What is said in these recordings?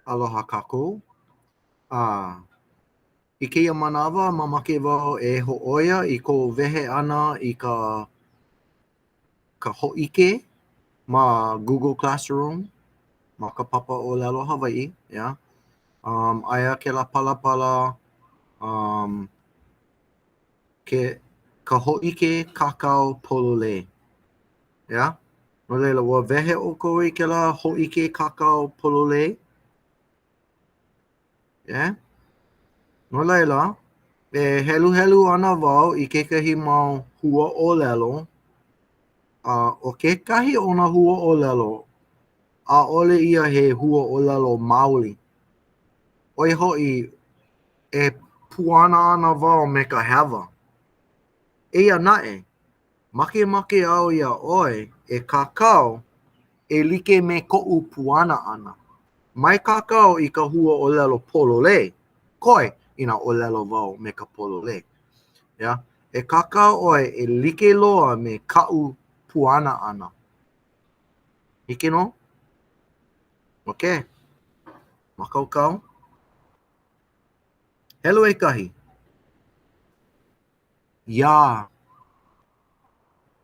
Aloha kākou. A i kēia manawa, mamake wau e hōʻoia i kou wehe ʻana i ka ka hōʻike ma Google Classroom ma ka papa ʻōlelo Hawaiʻi, ʻeā? Um aia kēlā palapala um ke ka hōʻike kākau pololei, ʻeā? No laila, ua wehe ʻoukou i kēlā hōʻike kākau pololei? ʻEā? No laila, e heluhelu ana wau i kekahi mau huaʻōlelo, a ʻo kekahi o nā huaʻōlelo, ʻaʻole ia he huaʻōlelo maoli. ʻO ia hoʻi, e puana ana wau me ka hewa. Eia naʻe, Makemake au iā ʻoe e kākau e like me koʻu puana ʻana. Mai kākau i ka huaʻōlelo pololei, koe inā ʻōlelo wau me ka pololei. ʻEā? E kākau ʻoe e like loa me kaʻu puana ʻana. Hiki nō? Okay. Mākaukau? Helu ʻekahi. Iā.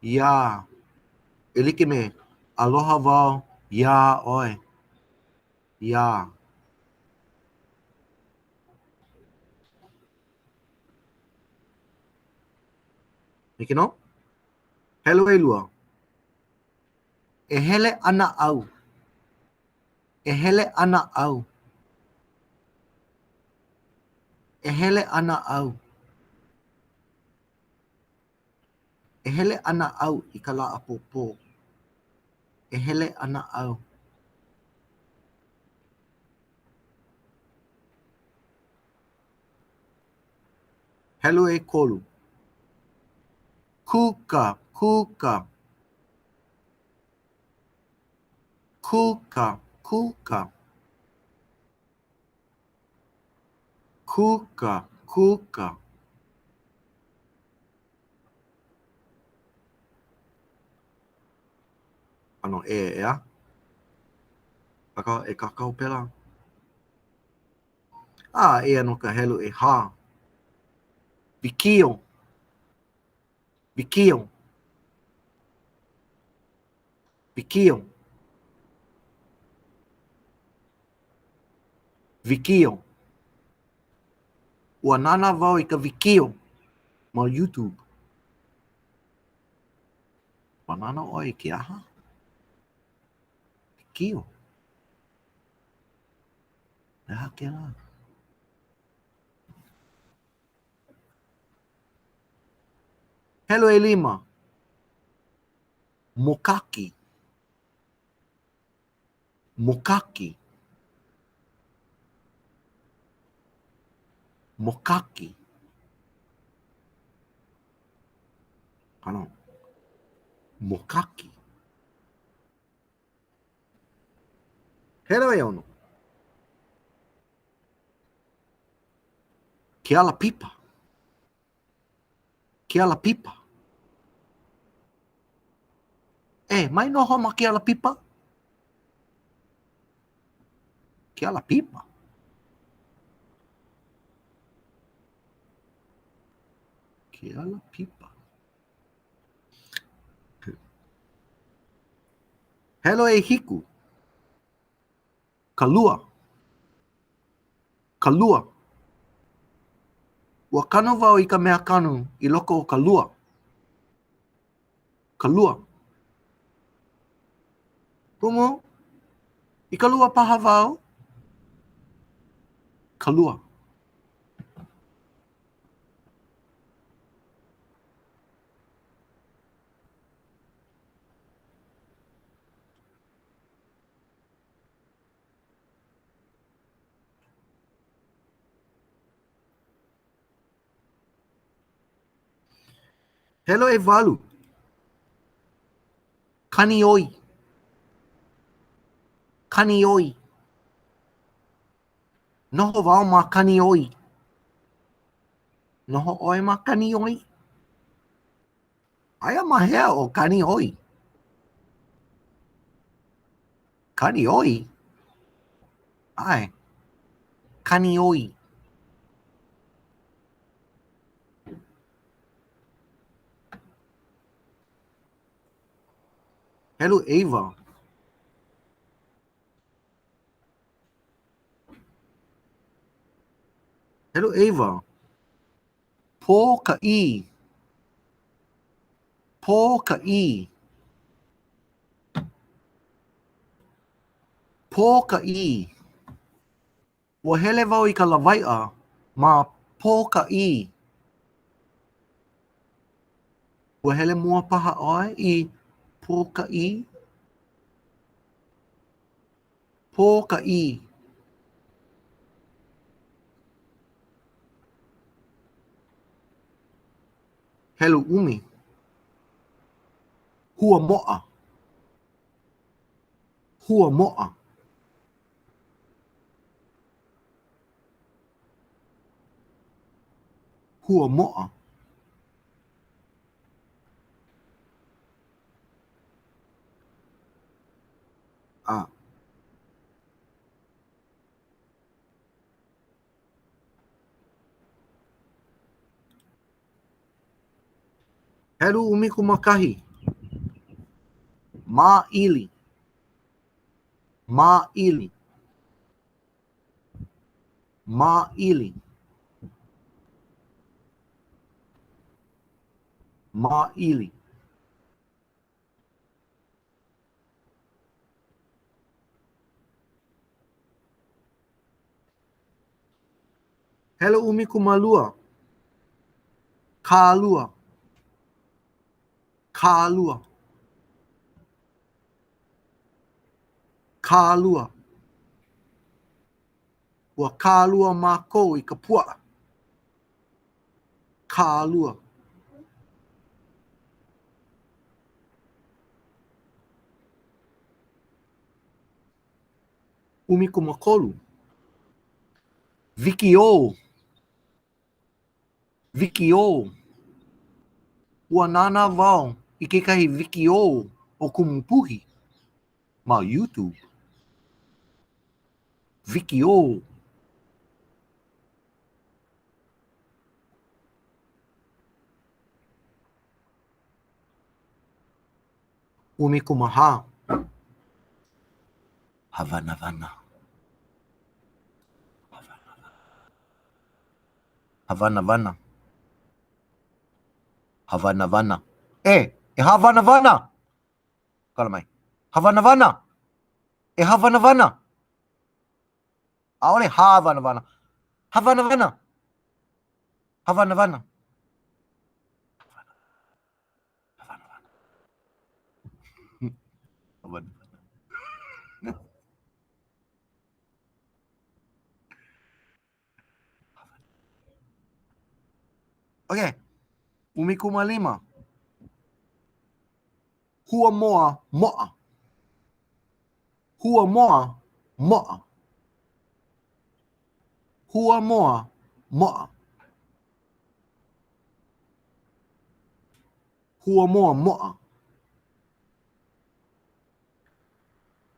Iā. E like me, Aloha wau iā ʻoe. Iā. Hiki nō? Helu ʻelua. E hele ana au. E hele ana au. E hele ana au. E hele ana au i ka lā ʻapōpō. E hele ana au. Helu ʻekolu. Kūka, kūka. Kūka, kūka. Kūka, kūka. ʻAno ʻē, ʻeā? Akā, e kākau pēlā. A, eia nō ka helu ʻehā. Wikiō. Wikiō. Wikiō. Wikiō. Ua nānā wau i ka wikiō ma YouTube. Ua nānā ʻoe i ke aha? Wikiō. He aha kēlā? Helu ʻelima. Mokaki. Mokaki. Mokaki. ʻAno. Mokaki. Helu ʻeono. Ke ala pipa. Ke ala pipa. E, mai noho ma ke ala pipa. Ke ala pipa. Ke ala pipa. Helu ʻehiku. Ka lua. Ka lua. Ua kanu wau i ka mea kanu i loko o ka lua. Ka lua. Kumu, i ka lua paha wau? Ka lua. Helu ʻewalu. Kanioi. Kanioi. Noho wau ma Kanioi. Noho ʻoe ma Kanioi? Aia ma hea ʻo Kanioi? Kanioi? ʻAe. Kanioi. Helu ʻeiwa. Helu ʻeiwa. Pōkaʻī. Pōkaʻī. Pōkaʻī. Ua hele wau i ka lawaiʻa ma Pōkaʻī. Ua hele mua paha ʻoe i Pōkaʻī? Pōkaʻī. Helu ʻumi. Hua moa. Hua moa. Hua moa. A. Helu ʻumikūmākahi. Māʻili. Māʻili. Māʻili. Māʻili. Helu ʻumikūmālua. Kālua. Kālua. Kālua. Ua kālua mākou i ka puaʻa. Kālua. ʻUmikūmākolu. Wikiō. Wikiō. Ua nānā wau i kekahi wikiō o Kumu Puhi ma YouTube. Wikiō. ʻUmikūmāhā. Hāwanawana. Hāwanawana. Hāwanawana. E, e hāwanawana! Kala mai. Hāwanawana! E hāwanawana! ʻAʻole hāwanawana. Hāwanawana! Hāwanawana. Hāwanawana. Hāwanawana. Okay. ʻUmikūmālima. Hua moa moa. Hua moa moa. Hua moa moa. Hua moa moa.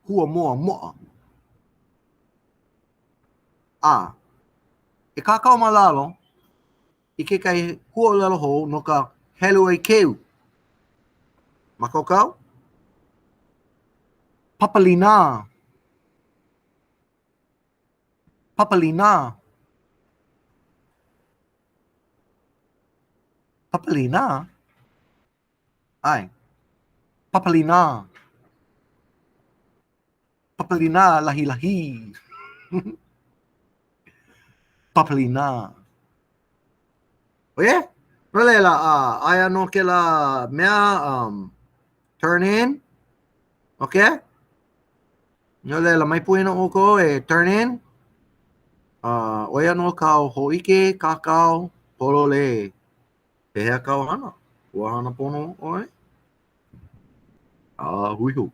Hua moa moa. A. E kākau ma lalo i kekahi huaʻōlelo hou no ka helu ʻekeu. Mākaukau? Papalinā. Papalinā. Papalinā? ʻAe. Papalinā. Papalinā lahilahī. Papalinā. Okay? No laila, uh, aia nō kēlā mea, um, turn in. Okay? No laila, mai poina ʻoukou e turn in. Uh, ʻo ia nō kāu hōʻike kākau pololei. Pehea kāu hana? Ua hana pono ʻoe? A hui hou.